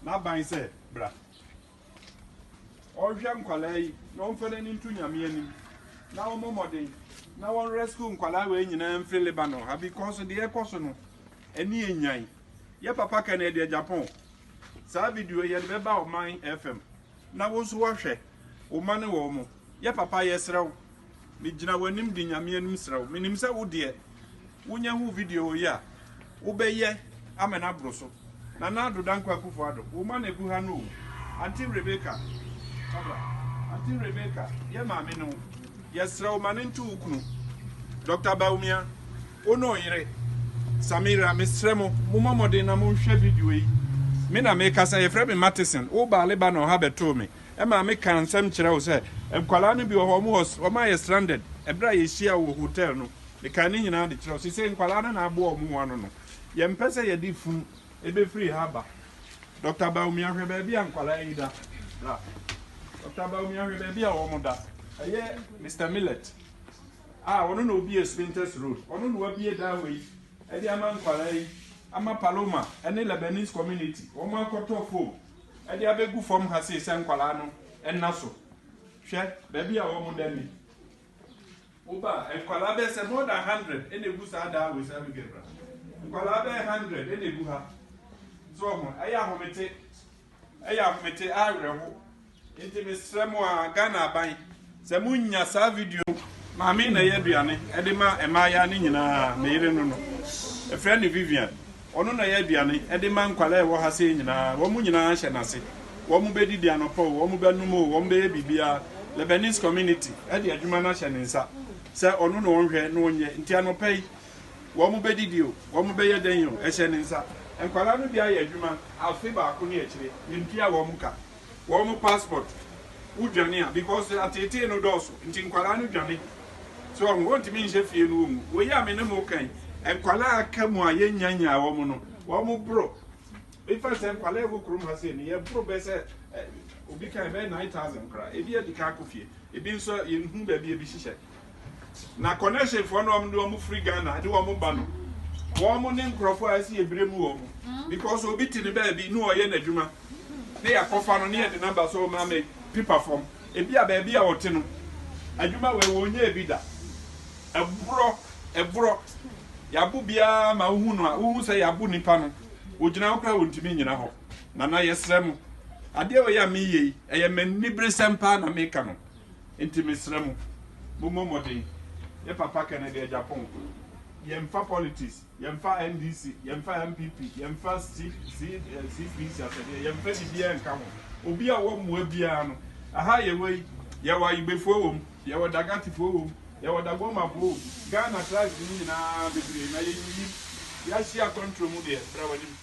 N'aban sɛ, Bra. Ɔnhwɛ nkwadaa yi na ɔmfa n'ani nto Nyame anim na ɔmmɔ mmɔden na wɔn rescue nkwadaa wei nyinaa mfiri Lebanon ha because deɛ ɛkɔ so no ɛni enyan. Yɛ papa Kennedy Agyapong saa video yi yɛde bɛba Ɔman FM na wo nso woahwɛ wo mma ne wɔn mo. Yɛ papa yɛsrɛ wo megyina w'anim de Nyame anim srɛ wo menim sɛ wo deɛ Wonya hu video yi a, wobɛyɛ ama no aboro so. Nana Addo Dankwa Akufo Addo, wo mma na egu ha no o. Auntie Rebecca, fa bra. Auntie Rebecca, yɛ maame ne wo. Yɛsrɛ wo ma no nto wo kunu. Doctor Bawumia, wo ne wo yere Samira, mesrɛ mo, mommɔ mmɔden na monhwɛ video yi. Me na mekasa, yɛfrɛ me Mattison. Wobaa Lebanon ha bɛtoo me. Ɛmaa me kaa nsɛm kyerɛ wo sɛ nkwadaa no bi wɔ hɔ, wɔn wɔ, wɔayɛ stranded. Ɛberɛ a yɛhyiaa wo wɔ hotel no, Mekaa ne nyinaa de kyerɛ wo. Seesei nkwadaa no na aboa wɔn ho ano no, yɛmpɛ sɛ yɛde funu bɛfiri ha aba. Dɔkta Bawumia, hwɛ baabi a nkwadaa yi da. Bra. Dɔkta Bawumia, hwɛ baabi a wɔn da. Ɛyɛ Mister Millet a ɔno na obie Spintex Road. Ɔno na wabie dan wei de ama nkwadaa yi, ama Paloma ne Lebanese community. Wɔn akɔtɔ foam de abɛgu fam ha sei sɛ nkwadaa no nna so. Hwɛ baabi a wɔn da ni. Woba a, nkwadaa bɛyɛ sɛ more than 100 ɛna egu saa dan wei sɛ Abigail bra. Nkwadaa bɛyɛ 100 ɛna egu ha. So ɔho ɛyɛ ahomete, ɛyɛ ahomete awerɛho. Nti mesrɛ mo a Ghana aban sɛ mo nya saa video. Maame na ɛyɛ aduane ɛde ma mmaayaa no nyinaa, me yere no no. Ɛfrɛ no Vivian. Ɔno na ɔyɛ aduane de ma nkwadaa a ɛwɔ ha sei nyinaa. Wɔn nyinaa hyɛ n'ase. Wɔn bɛdidi anɔpa o, wɔn bɛnom o, wɔn bɛyɛ biribiara. Lebanese community de adwuma no ahyɛ ne nsa sɛ ɔno na ɔnhwɛ na ɔnyɛ. Nti anɔpa yi, wɔn bɛdidi o, wɔn bɛyɛ dɛn o, ɛhyɛ ne nsa. Nkwadaa no bi ayɛ adwuma afe baako ne akyire, yɛntua wɔn ka. Wɔn passport wo dwane a because ateetee no dɔɔso nti nkwadaa no dwane so ɔho wɔntumi nhyɛ fie no wɔ mu wei a me ne mo kan nkwadaa aka mu a yɛnya nyaa wɔn no wɔn boro efa sɛ nkwadaa ɛwɔ kurom ha sei no yɛboro bɛ sɛ obi kan bɛyɛ 9000 koraa ebi adi kan akɔ fie ebi nso yɛnhu baabi ebi hyehyɛ Na connection foɔ no wɔn de wɔn firi Ghana de wɔn ba no wɔn ne nkurɔfoɔ a ɛsi ebire mu wɔn because obi te ne baabi ne ɔyɛ n'adwuma ne yɛakɔfa no ne yɛde namba so ɔma me pipa fam ebi a baabi a ɔte no adwuma wei wɔn nyɛ ebi da ɛborɔ ɛborɔ yɛabo biara ma wohu no a wohu sɛ yɛabo nipa no ogyina hɔ koraa wɔntumi nyina hɔ nana yɛsrɛ mo adeɛ wei a meyɛ yi ɛyɛ m'aniberesɛm paa na meka no. Nti mesrɛ mo, mommɔ mmɔden. Yɛ papa Kennedy Agyapong, yɛmfa politics, yɛmfa NDC, yɛmfa NPP, yɛmfa C, C, eh, CPC asɛdeɛ, yɛmfa biribiara nka ho. Obi a ɔwɔ mmoa biara no, aha yɛwɔ yi, yɛwɔ Ayigbefoɔ wɔ mu, yɛwɔ Dagatifoɔ wɔ mu, yɛwɔ Dagomafoɔ wɔ mu, Ghana tribes no nyinaa bebree, na yɛnyiyim. Yɛahyia akɔntoro mu deɛ, bra w'anim.